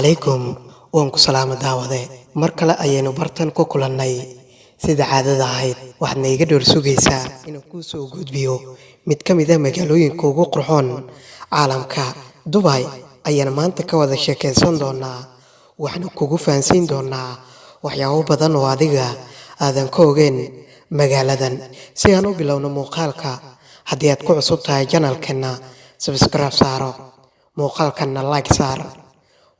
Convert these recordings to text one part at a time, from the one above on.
Calaykum, waan ku salaama daawade. Mar kale ayaynu bartan ku kulannay. Sida caadada ahayd, waxaadna iga dhowr sugaysaa inaan kuu soo gudbiyo mid ka mid ah magaalooyinka ugu qurxoon caalamka. Dubai ayaan maanta ka wada sheekaysan doonaa, waxaana kugu fahansiin doonaa waxyaabo badan oo adiga aadan ka ogeyn magaaladan. Si aan u bilowno muuqaalka, haddii aad ku cusub tahay channelkeena, subscribe saaro, muuqaalkanna like saar.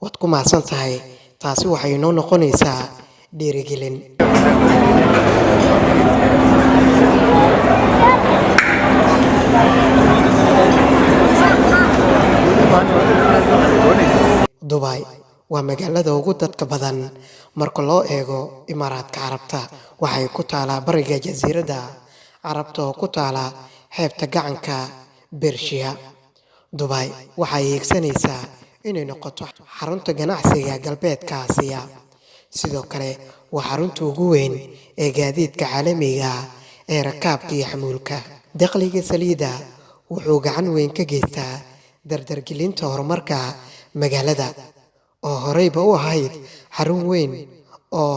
Waad ku mahadsan tahay, taasi waxay inoo noqonaysaa dhiirigelin. Dubai waa magaalada ugu dadka badan marka loo eego Imaaraadka Carabta. Waxay ku taalaa bariga Jasiiradda Carabta oo ku taala xeebta gacanka Bershiya. Dubai waxay hiigsanaysaa inay noqoto xarunta ganacsiga Galbeedka Aasiya. Sidoo kale waa xarunta ugu weyn ee gaadiidka caalamiga ah ee rakaabka iyo xamuulka. Dakhliga saliidda wuxuu gacan weyn ka geystaa dardargelinta horumarka magaalada oo horeyba u ahayd xarun weyn oo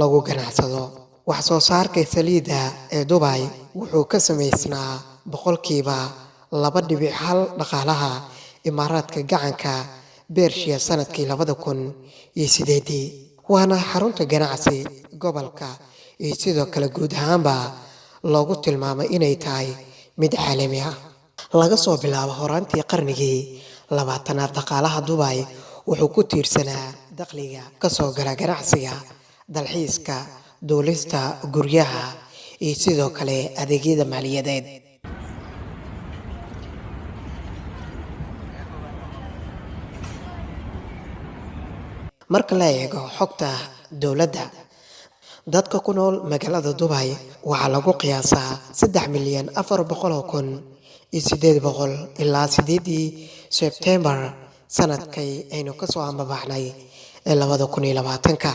lagu ganacsado. Wax soo saarka saliidda ee Dubai wuxuu ka samaysnaa 2.1% dhaqaalaha Imaaraadka gacanka Bershiya sanadkii 2008-dii. Waana xarunta ganacsi gobolka iyo sidoo kale guud ahaanba loogu tilmaamay inay tahay mid caalami ah. Laga soo bilaabo horaantii qarnigii 20aad, dhaqaalaha Dubai wuxuu ku tiirsanaa dakhliga ka soo gala ganacsiga, dalxiiska, duulista, guryaha iyo sidoo kale adeegyada maaliyadeed. Marka la eego xogta dowladda, dadka ku nool magaalada Dubai waxaa lagu qiyaasaa 3,400,800 ilaa 8-dii Sebtembar sanadkay aynu kasoo ambabaxnay ee 2020-ka.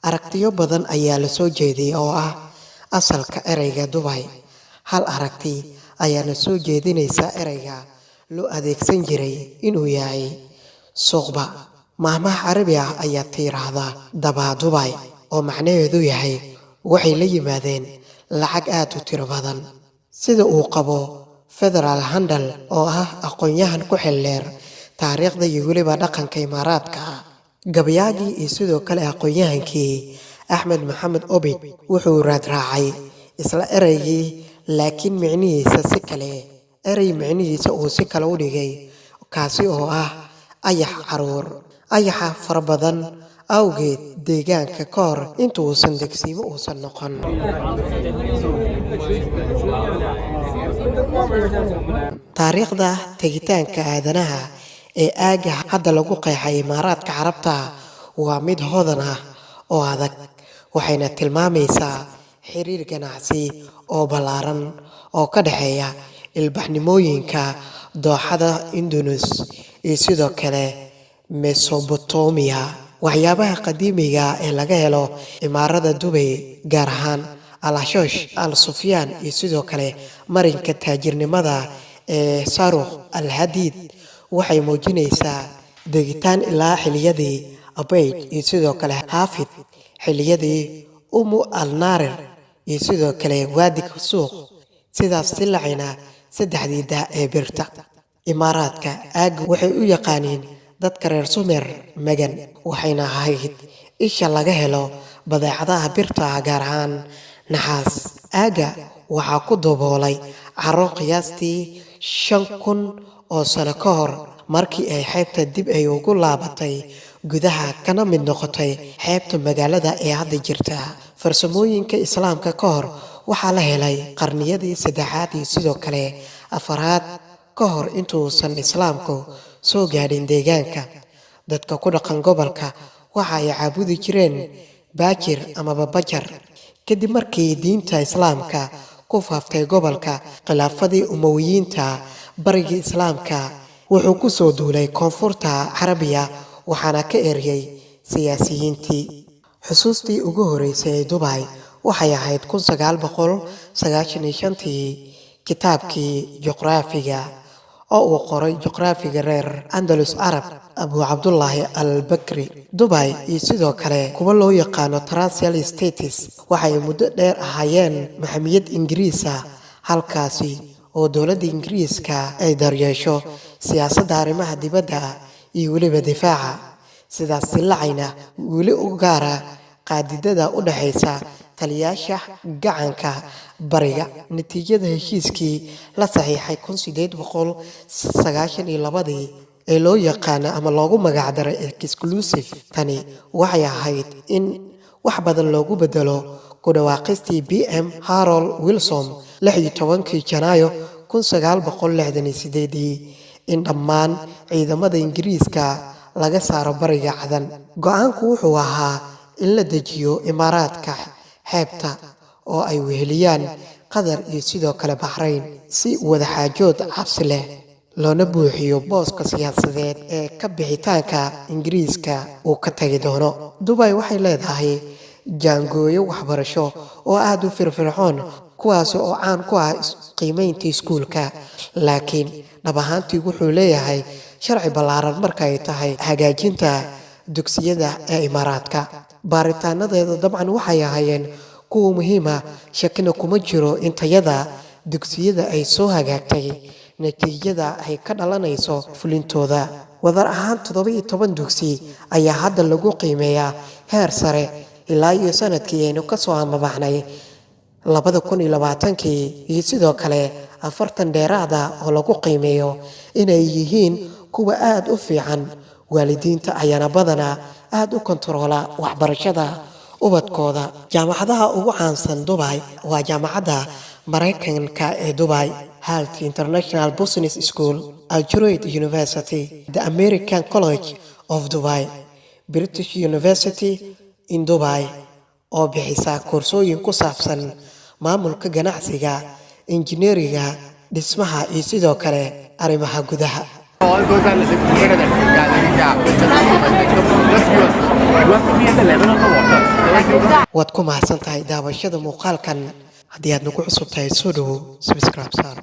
Aragtiyo badan ayaa la soo jeediyay oo ah asalka ereyga Dubai. Hal aragti ayaana soo jeedinaysa ereyga loo adeegsan jiray inuu yahay suuqba. Maahmaah Carabi ah ayaa tiraahda "Dabaa Dubai", oo macnaheedu yahay waxay la yimaadeen lacag aad u tiro badan. Sida uu qabo Federal Handal oo ah aqoon-yahan ku xeel dheer taariikhda iyo weliba dhaqanka Imaaraadka. Gabayaagii iyo sidoo kale aqoon-yahankii Axmed Maxamed Obid wuxuu raadraacay isla ereygii, laakiin micnihiisa si kale, erey micnihiisa uu si kale u dhigay, kaasi oo ah ayax caruur, ayaxa fara badan awgeed deegaanka ka hor inta uusan degsiimo uusan noqon. Taariikhda tegitaanka aadanaha ee aagga hadda lagu qeexay Imaaraadka Carabta waa mid hodan ah oo adag, waxayna tilmaamaysaa xiriir ganacsi oo ballaaran oo ka dhexeeya ilbaxnimooyinka dooxada Indus iyo sidoo kale Mesobotomiya. Waxyaabaha qadiimiga ee laga helo Imaarada Dubay, gaar ahaan Al Hashosh, Al Sufyaan iyo sidoo kale marinka taajirnimada ee Saruq Al Hadiid, waxay muujinaysaa degitaan ilaa xilliyadii Abayd iyo sidoo kale Haafid, xilliyadii Umu Al Naarir iyo sidoo kale Waadig Suuq, sidaas silacina saddexdii daa ee birta. Imaaraadka aagga waxay u yaqaaniin dadka reer Sumer Magan, waxayna ahayd isha laga helo badeecadaha birta, gaar ahaan naxaas. Aagga waxaa ku daboolay carro qiyaastii 5000 oo sano ka hor markii ay xeebta dib ay ugu laabatay gudaha kana mid noqotay xeebta magaalada ee hadda jirta. Farsamooyinka Islaamka ka hor waxaa la helay qarniyadii saddexaad iyo sidoo kale afaraad ka hor intuusan Islaamku soo gaadhin deegaanka. Dadka ku dhaqan gobolka waxa ay caabudi jireen Baajir amaba Bajar. Kadib markii diinta Islaamka ku faaftay gobolka khilaafadii Umawiyiinta, barigii Islaamka wuxuu ku soo duulay koonfurta Carabiya, waxaana ka eryay siyaasiyiintii. Xusuustii ugu horeysay ee Dubai waxay ahayd 1995-tii, kitaabkii juqraafiga oo uu qoray juqraafiga reer Andalus Arab Abu Cabdullaahi Al Bakri. Dubai iyo sidoo kale kuwa loo yaqaano Trucial States waxay muddo dheer ahaayeen maxamiyad Ingiriis ah, halkaasi oo dowladda Ingiriiska ay daryeesho siyaasadda arrimaha dibadda iyo weliba difaaca. Sidaas silacayna weli u gaara qaadidada u dhexaysa taliyaasha gacanka bariga. Natiijada heshiiskii la saxiixay 1892-dii ee loo yaqaano ama loogu magacdaray Exclusive, tani waxay ahayd in wax badan loogu bedelo ku dhawaaqistii PM Harold Wilson 16-kii Janaayo 1968-dii in dhammaan ciidamada Ingiriiska laga saaro bariga Cadan. Go'aanku wuxuu ahaa in la dejiyo Imaaraadka xeebta oo ay weheliyaan Qatar iyo sidoo kale Baxrayn, si wadaxaajood cabsi leh loona buuxiyo booska siyaasadeed ee ka bixitaanka Ingiriiska uu ka tagi doono. Dubai waxay leedahay jaangooyo waxbarasho oo aad u firfircoon, kuwaas oo caan ku ah qiimeynta iskuulka, laakiin dhab ahaantii wuxuu leeyahay sharci ballaaran marka ay tahay hagaajinta dugsiyada ee Imaaraadka. Baaritaanadeeda dabcan waxay ahaayeen kuwa muhiim ah. Shakina kuma jiro in tayada dugsiyada ay soo hagaagtay natiijada ay ka dhalanayso fulintooda. Wadar ahaan 17 dugsi ayaa hadda lagu qiimeeyaa heer sare ilaa iyo sanadkii aynu kasoo amabaxnay 2020-kii, iyo sidoo kale 40 dheeraada oo lagu qiimeeyo inay yihiin kuwa aada u fiican. Waalidiinta ayaana badanaa aada u kontaroola waxbarashada ubadkooda. Jaamacadaha ugu caansan Dubai waa Jaamacadda Maraykanka ee Dubai, Hult International Business School, Al Jureid University, The American College of Dubai, British University in Dubai oo bixisa koorsooyin ku saabsan maamulka ganacsiga, injineeriga dhismaha iyo sidoo kale arrimaha gudaha. All those are included in that gallery के आपको just just you have to be at the level of the water. Otherwise you don't. Waad ku mahadsan tahay daawashada muuqaalkan. Haddii aad nagu cusub tahay, soo dhowow, subscribe saar.